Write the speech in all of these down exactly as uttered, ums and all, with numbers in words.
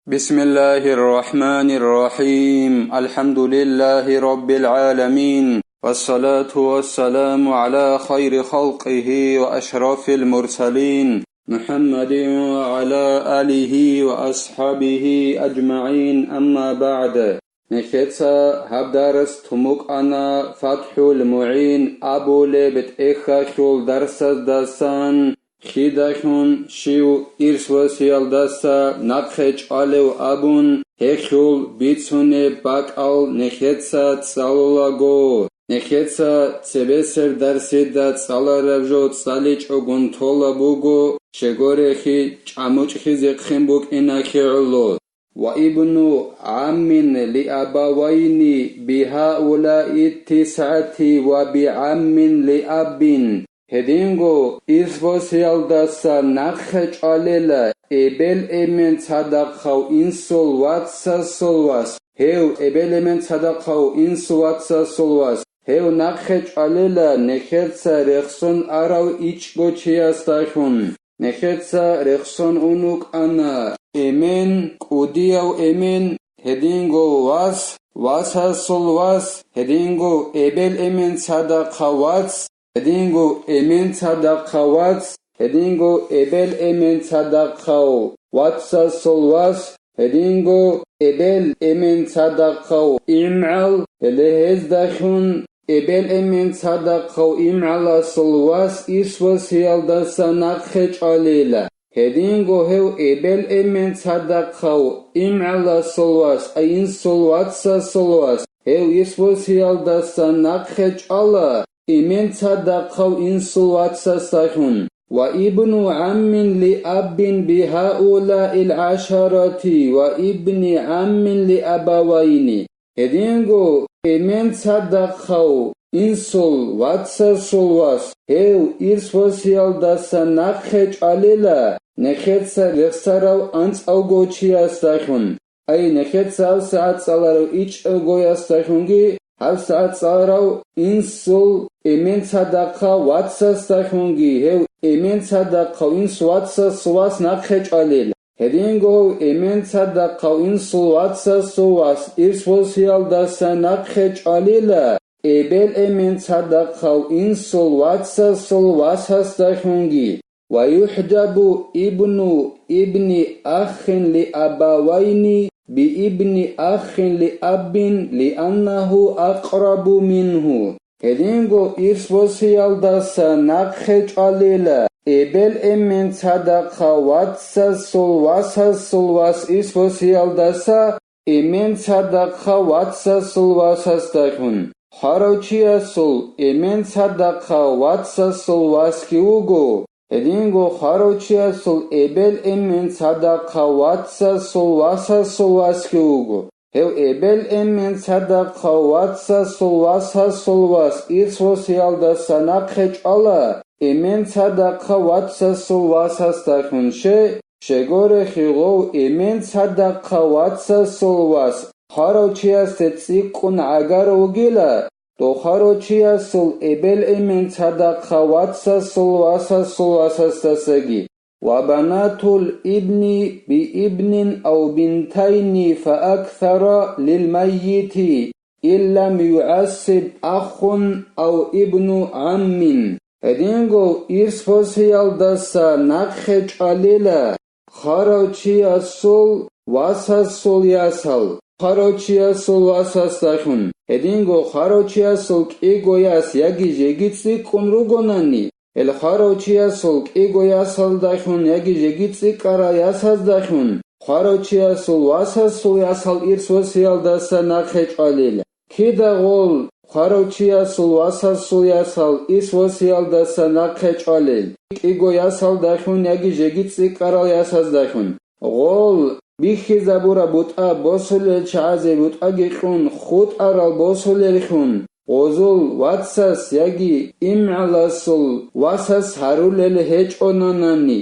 بسم الله الرحمن الرحيم. الحمد لله رب العالمين. والصلاة والسلام على خير خلقه وأشرف المرسلين محمد وعلى آله وأصحابه أجمعين. أما بعد. Нехеца гьаб дарс тумукъана ФатхӀул МугӀин абулеб тӀехьалъул дарсаздасан, кидалъун щив ирс-васиялдаса нахъе чӀвалев абун, гьелъул бицунеб бакӀал нехеца цӀалулаго. Нехеца цебесеб дарсида цӀалараб жо цӀаличӀогун тола буго, щегорехи чӀамучӀхьизехъин букӀиналъе гӀоло. وابن عم لأبوين بهؤلاء التسعة وبعم لأب. Гьединго ирс-босиялдаса нахъе чӀвалела эбел-эмен цадахъав инсул вацасул вас, гьев эбел-эмен цадахъав инсул вацасул вас, гьев нахъе чӀвалела нехеца рехсон арав ичӀго чиясдалъун. Нехеца рехсон ун вукӀана эмен, кӀудияв эмен, гьединго вас, васасул вас, гьединго эбел-эмен цадахъав вац, гьединго эмен цадахъав вац, гьединго эбел-эмен цадахъав вацасул вас, гьединго эбел-эмен цадахъав имгӀал, гьеле гьездалъун эбел-эмен цадахъав имгӀаласул вас ирс-босиялдаса нахъе чӀвалила. Гьединго гьев эбел-эмен цадахъав имгӀаласул вас, ай инсул вацасул вас, гьев ирс-босиялдаса нахъе чӀвала эмен цадахъав инсул вацасдалъун. وابن عم لأب بهؤلاء العشرة وابن عم لأبوين. Гьединго эмен цадахъав инсул вацасул вас, гьев ирс-босиялдаса нахъе чӀвалила нехеца рехсарав анцӀавго чиясдалъун. Ай, нехеца гьабсагӀат цӀаларав ичӀавгоясдалъунги, гьабсагӀат цӀаларав инсул эмен цадахъав вацасдалъунги, гьев эмен цадахъав инс вацасул вас нахъе чӀвалел. Гьединго эмен цадахъав инсул вацасул вас ирс-босиялдаса нахъе чӀвалила эбел-эмен цадахъав инсул вацасул васасдалъунги. ويحجب ابن ابن أخ لأبوين بابن أخ لأب لأنه أقرب منه. Гьединго ирс-босиялдаса нахъе чӀвалила эбел-эмен цадахъав вацасул васасул вас ирс-босиялдаса эмен цадахъав вацасул васасдалъун. Хварав чиясул эмен цадахъав вацасул васги вуго, гьединго хварав чиясул эбел-эмен цадахъав вацасул васасул васги вуго. Гьев эбел-эмен цадахъав вацасул васасул вас ирс-босиялдаса нахъе чӀвала эмен цадахъав вацасул васасдалъун, щай, щегорехи гъов эмен цадахъав вацасул вас хварав чиясде цӀикӀкӀун гӀагарав вугила, дов хварав чиясул эбел-эмен цадахъав вацасул васасул васасдасаги. وبنات الابن بابن أو بنتين فأكثر للميت إن لم يعصب أخ أو ابن عم. Гьединго ирс-босиялдаса нахъе чӀвалила хварав чиясул васасул ясал, хварав чиясул васасдалъун, гьединго хварав чиясул кӀиго яс яги жеги цӀикӀкӀун ругонани, гьел хварав чиясул кӀиго ясалдалъун яги жеги цӀикӀкӀарал ясаздалъун, хварав чиясул васасул ясал ирс-босиялдаса нахъе чӀвалила. Кида гъол хварав чиясул васасул ясал ирс-босиялдаса нахъе чӀвалел, кӀиго ясалдалъун яги жеги цӀикӀкӀарал ясаздалъун. Гъол бихьизабураб бутӀа босулел чагӀазе бутӀаги кьун хутӀарал босулеллъун, гъозул вацас яги имгӀаласул васас гьарулел гьечӀонанани.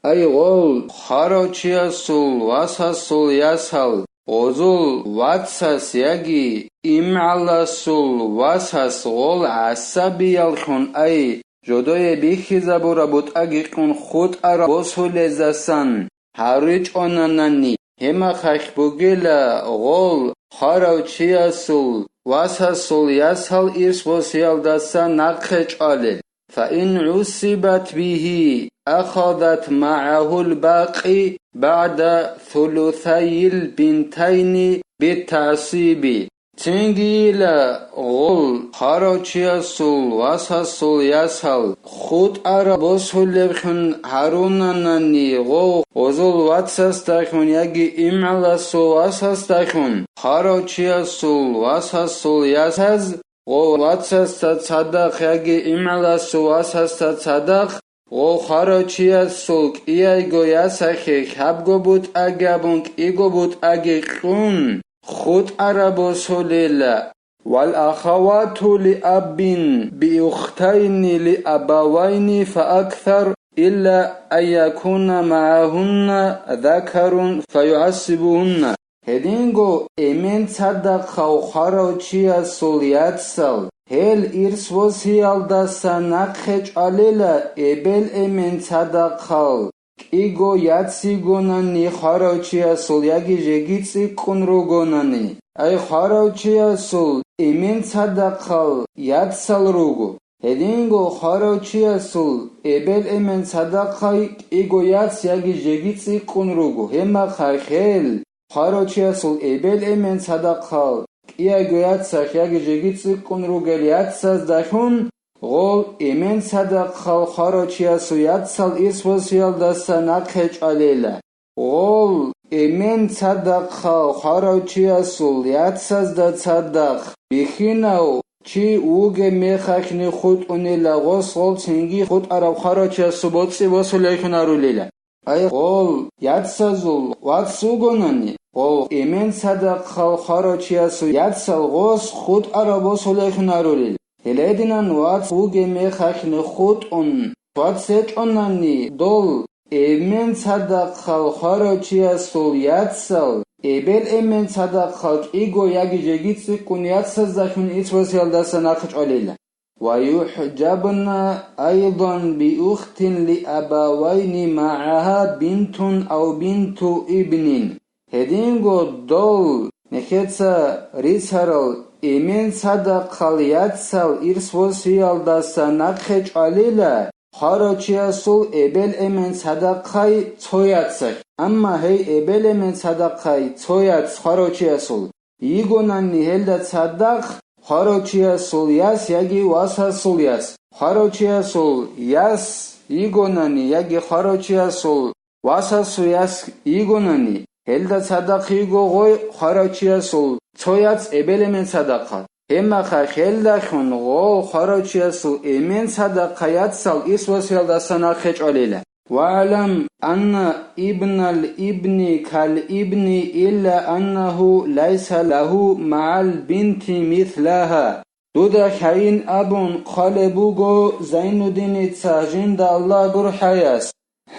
Ай гъол, хварав чиясул васасул ясал, гъозул вацас яги имгӀаласул васас гъол гӀасабияллъун, ай, жодое бихьизабураб бутӀаги кьун хутӀараб босулездасан гьаричӀонанани, гьеб мехалъ бугила гъол хварав чиясул васасул ясал ирс босиялдаса нахъе чӀвалел. فإن عصبت به أخذت معه الباقي بعد ثلثي البنتين بالتعصيب. Цингийила гъол хварав чиясул васасул ясал хутӀараб босулебхун гьарунанани гъов гъозул вацасдахун яги имгӀаласул васасдахун хварав чиясул васасул ясаз гъов вацасда цадахъ яги имгӀаласул васасда цадахъ, гъов хварав чиясул кӀиайго ясахъе хьабго бутӀаги абун кӀиго бутӀаги кьун, хутӀараб босулила. والأخوات لأب بأختين لأبوين فأكثر إلا أن يكون معهن ذكر فيعصبهن. Гьединго эмен цадахъав хварав чиясул яцал, гьел ирс босиялдаса нахъе чӀвалела эбел-эмен цадахъал кӀиго яц йигонани хварав чиясул яги жеги цӀикӀкӀун ругонани. Ай хварав чиясул эмен цадахъал яцал руго. Гьединго хварав чиясул эбел-эмен цадахъай кӀиго яц яги жеги цӀикӀкӀун руго, гьеб мехалъ гьел хварав чиясул эбел-эмен цадахъал кӀиайго яцахъ яги жеги цӀикӀкӀун ругел яцаздалъун гъол эмен цадахъал хварав чиясул яцал ирс босиялдаса нахъе чӀвалела. Гъол эмен цадахъал хварав чиясул яцазда цадахъ бихьинав чи вугеб мехалъни хутӀунила гъос гъол цинги хутӀараб хварав чиясул боцӀи босулеллъун гьарулила. Ай гъол яцазул вац вугонани, гъол эмен цадахъал хварав чиясул яцал гъос хутӀараб босулеллъун гьарулел. Гьелединан вац вугеб мехалъни хутӀун, вац гьечӀонани дол эмен цадахъал хварав чиясул яцал, эбел-эмен цадахъал кӀиго яги жеги цӀикӀкӀун яцаздалъун ирс босиялдаса нахъе чӀвалила. ويحجبن أيضا بأخت لأبوين معها بنت أو بنت ابن. Гьединго дол нехеца рицарал эмен цадахъал яцал ирс босиялдаса нахъе чӀвалила хварав чиясул эбел-эмен цадахъай цо яцалъ. Амма гьей эбел-эмен цадахъай цо яц хварав чиясул йигонанни гьелда цадахъ хварав чиясул яс яги васасул яс, хварав чиясул яс йигонани яги хварав чиясул васасул яс йигонани, гьелда цадахъ йиго гъой хварав чиясул цо яц эбел-эмен цадахъа. Гьеб мехалъ гьелдалъун гъол хварав чиясул эмен цадахъа яцал ирс босиялдаса нахъе чӀвалила. واعلم أن ابن الابن كالابن إلا أنه ليس له مع البنت مثلها. Дуда хӀайин абун хъвалеб буго Зайнуддиница жинда Аллагь гурхӀаяс.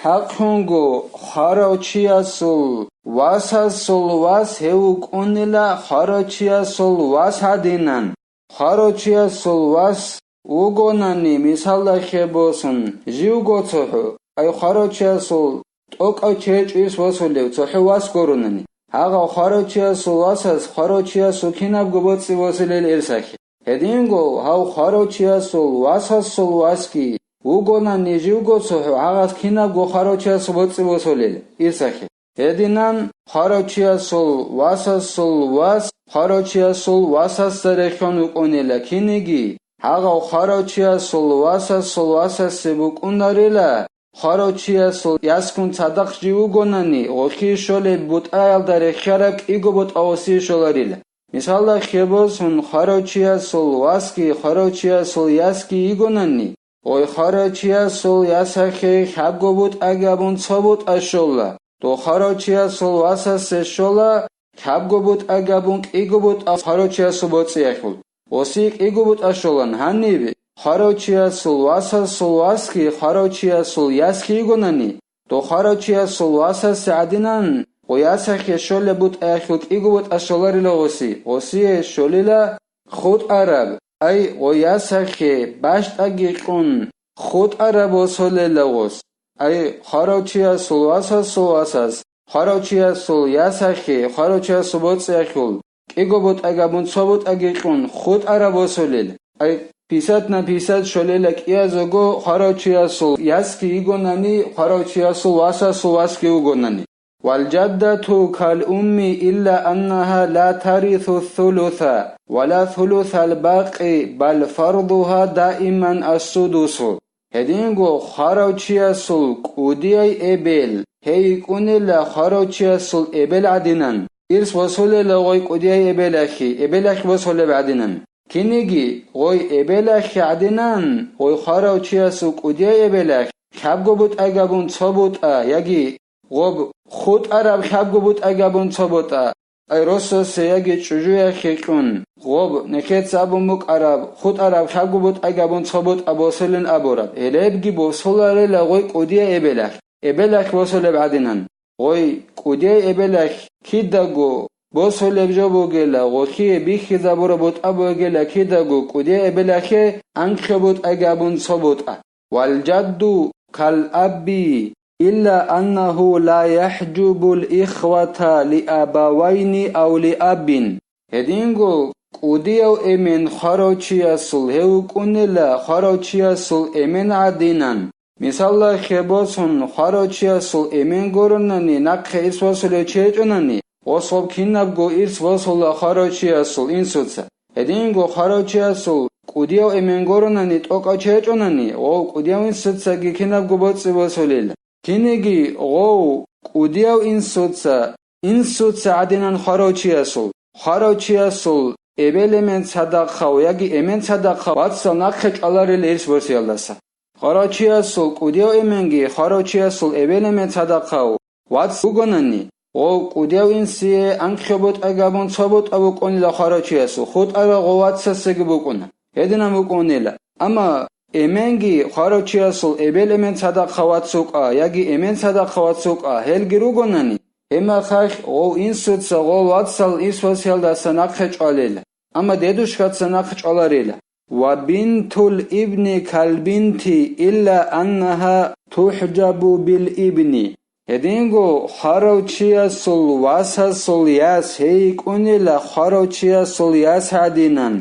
ХӀакълъунго, хварав чиясул васасул вас гьев вукӀунила хварав чиясул вас гӀадинан. Хварав чиясул вас вугонани, мисалда хебосун, живго цохӀо, ай хварав чиясул тӀокӀав чи гьечӀо ирс босулев, цохӀо вас гуронани, гьагъав хварав чиясул васас хварав чиясул кинабго боцӀи босулел ирсахъе. Гьединго гьав хварав чиясул васасул васги вугонани живго цохӀо, гьагъас кинабго хварав чиясул боцӀи босулел ирсахъе. Гьединан хварав чиясул васасул вас хварав чиясул васасда рехьон вукӀунила киниги, гьагъав хварав чиясул васасул васасе букӀунарила, хварав чиясул ясгун цадахъ жив вугонани, гъосие щолеб бутӀаялда рехьараб кӀиго бутӀа гъосие щоларила. Мисалда хебосун, хварав чиясул васги хварав чиясул ясги йигонани, гъой хварав чиясул ясахъе хьабго бутӀаги абун цо бутӀа щола, дол хварав чиясул васасе щола хьабго бутӀаги абун кӀиго бутӀа хварав чиясул боцӀиялъул. Гъосие кӀиго бутӀа щолан гьаниб, хварав чиясул васасул васги хварав чиясул ясги йигонани, дол хварав чиясул васасе гӀадинан гъой ясахъе щолеб бутӀаялъул кӀиго бутӀа щоларила гъоси, гъосие щолила хутӀараб, ай, гъой ясахъе бащтӀаги кьун хутӀараб босулела гъос, ай, хварав чиясул васасул васас хварав чиясул ясахъе, хварав чиясул боцӀиялъул кӀиго бутӀа гьабун цо бутӀаги кьун хутӀараб босулел. Ай, пятьдесят на пятьдесят щолела кӀиязего хварав чиясул ясги йигонани, хварав чиясул васасул васги вугонани. والجدة كالأم إلا أنها لا ترث الثلث ولا ثلث الباقي، بل فرضها دائما السدس. Гьединго хварав чиясул кӀудияй эбел, гьей йикӀунела хварав чиясул эбел гӀадинан, ирс босулела гъой кӀудияй эбелахъе, эбелахъ босулеб гӀадинан. Кинеги гъой эбелахъе гӀадинан, гъой хварав чиясул кӀудияй эбелахъ хӀабго бутӀа гьабун цо бутӀа яги гъоб хутӀараб хӀабго бутӀа гьабун цо бутӀа, ай росасе яги чӀужуяхъе кьун, гъоб нехеца абун букӀараб хутӀараб хӀабго бутӀа гьабун цо бутӀа босулин абураб, гьелебги босуларела гъой кӀудияй эбелахъ, эбелахъ босулеб гӀадинан. Гъой кӀудияй эбелахъ кидаго босулеб жо бугела, гъолъие бихьизабураб бутӀа бугела кидаго кӀудияй эбелахъе анкьго бутӀа гьабун цо бутӀа. والجد كالأب إلا أنه لا يحجب الإخوة لأبوين أو لأب. Гьединго кӀудияв эмен хварав чиясул гьев вукӀунела хварав чиясул эмен гӀадинан. Мисалда, хебосун хварав чиясул эмен гуронани нахъе ирс босулев чи гьечӀонани, гъосул кинабго ирс босула хварав чиясул инсуца. Гьединго хварав чиясул кӀудияв эмен гуронани тӀокӀав чи гьечӀонани, гъов кӀудияв инсуцаги кинабго боцӀи босулел. Кинеги гъов кӀудияв инсуца, инсуца гӀадинан хварав чиясул, хварав чиясул эбел-эмен цадахъав яги эмен цадахъав вацал нахъе чӀваларел ирс босиялдаса. Хварав чиясул кӀудияв эменги хварав чиясул эбел-эмен цадахъав вац вугонани, гъов кӀудияв инсие анкьго бутӀа гьабун цо бутӀа букӀунила хварав чиясул, хутӀарав гъов вацасеги букӀуна, гьединан букӀунила. Амма эменги хварав чиясул эбел-эмен цадахъав вац вукӀа яги эмен цадахъав вац вукӀа, гьелги ругонани, гьеб мехалъ гъов инсуца гъол вацал ирс босиялдаса нахъе чӀвалел, амма дедушкаца нахъе чӀваларила. وبنت الابن كالبنت إلا أنها تحجب بالابن. Гьединго хварав чиясул васасул яс гьей йикӀунила хварав чиясул яс гӀадинан.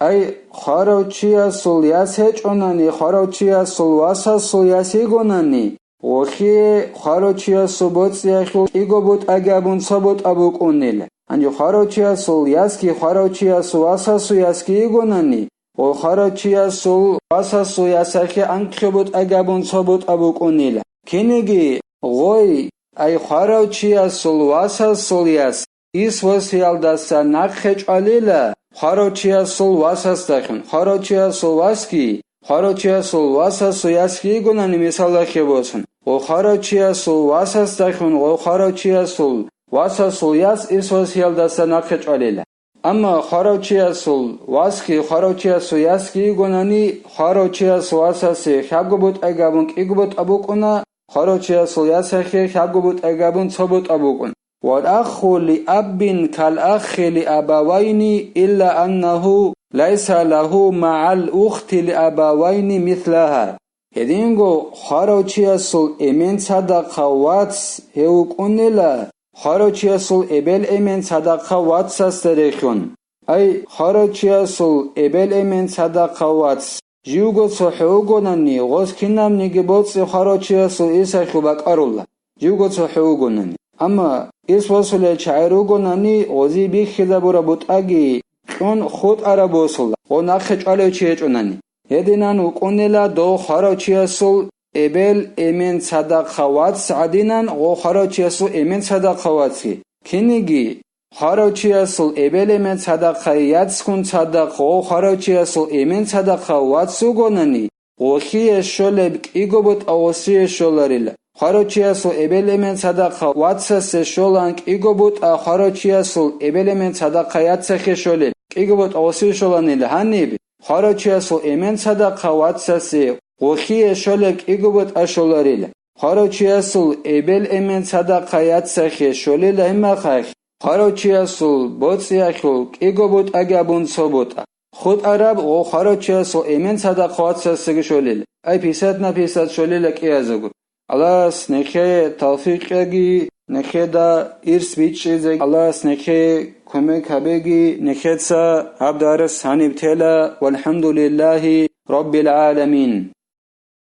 Ай, хварав чиясул яс гьечӀонани, хварав чиясул васасул яс йигонани, гъолъие хварав чиясул боцӀиялъул кӀиго бутӀа гьабун цо бутӀа букӀунел. Гьанже хварав чиясул ясги хварав чиясул васасул ясги йигонани, гъо хварав чиясул васасул ясахъе анкьго бутӀа гьабун цо бутӀа букӀунел. Кинеги гъой, ай хварав чиясул васасул яс, ирс босиялдаса нахъе чӀвалила хварав чиясул васасдахун, хварав чиясул васги хварав чиясул васасул ясги йигонани, мисалда, хебосун, гъо хварав чиясул васасдахун гъо хварав чиясул васасул яс ирс босиялдаса нахъе чӀвалила. Амма хварав чиясул васги хварав чиясул ясги йигонани, хварав чиясул васасе хӀабго бутӀа гьабун кӀиго бутӀа букӀуна, хварав чиясул ясахъе хӀабго бутӀа гьабун цо бутӀа букӀун. والأخ لأب كالأخ لأبوين إلا أنه ليس له مع الأخت لأبوين مثلها. Гьединго хварав чиясул эмен цадахъав вац гьев вукӀунела хварав чиясул эбел-эмен цадахъав вацасда рехун. Ай, хварав чиясул эбел-эмен цадахъав вац живго цохӀо вугонани, гъос кинабниги боцӀи хварав чиясул ирсалъул бакӀарула, живго цохӀо вугонани. Амма ирс босулел чагӀи ругонани, гъози бихьизабураб бутӀаги кьун хутӀараб босула, гъо нахъе чӀвалев чи гьечӀонани. Гьединан вукӀунела дов хварав чиясул эбел-эмен цадахъав вац гӀадинан гъо хварав чиясул эмен цадахъав вацги. Кинеги хварав чиясул эбел-эмен цадахъай яцгун цадахъ гъо хварав чиясул эмен цадахъав вац вугонани, гъолъие щолеб кӀиго бутӀа гъосие щоларила. Хварав чиясул эбел-эмен цадахъав вацасе щолан кӀиго бутӀа хварав чиясул эбел-эмен цадахъай яцахъе щолеб кӀиго бутӀа гъосие щоланила. Гьаниб хварав чиясул эмен цадахъав вацасе гъолъие щолеб кӀиго бутӀа щоларила. Хварав чиясул эбел-эмен цадахъай яцахъе щолила гьеб мехалъ, хварав чиясул боцӀиялъул кӀиго бутӀа гьабун цо бутӀа хутӀараб гъо хварав чиясул эмен цадахъав вацасеги щолел, ай пятьдесят на пятьдесят щолела кӀиязего. Аллагьас нехее тавфикъ кьеги. Нехеда ирс бичӀчӀизе Аллагьас нехее кумек гьабеги, нехеца гьаб дарс гьаниб тела, валхӀамдулиллагьи раббил гӀаламин.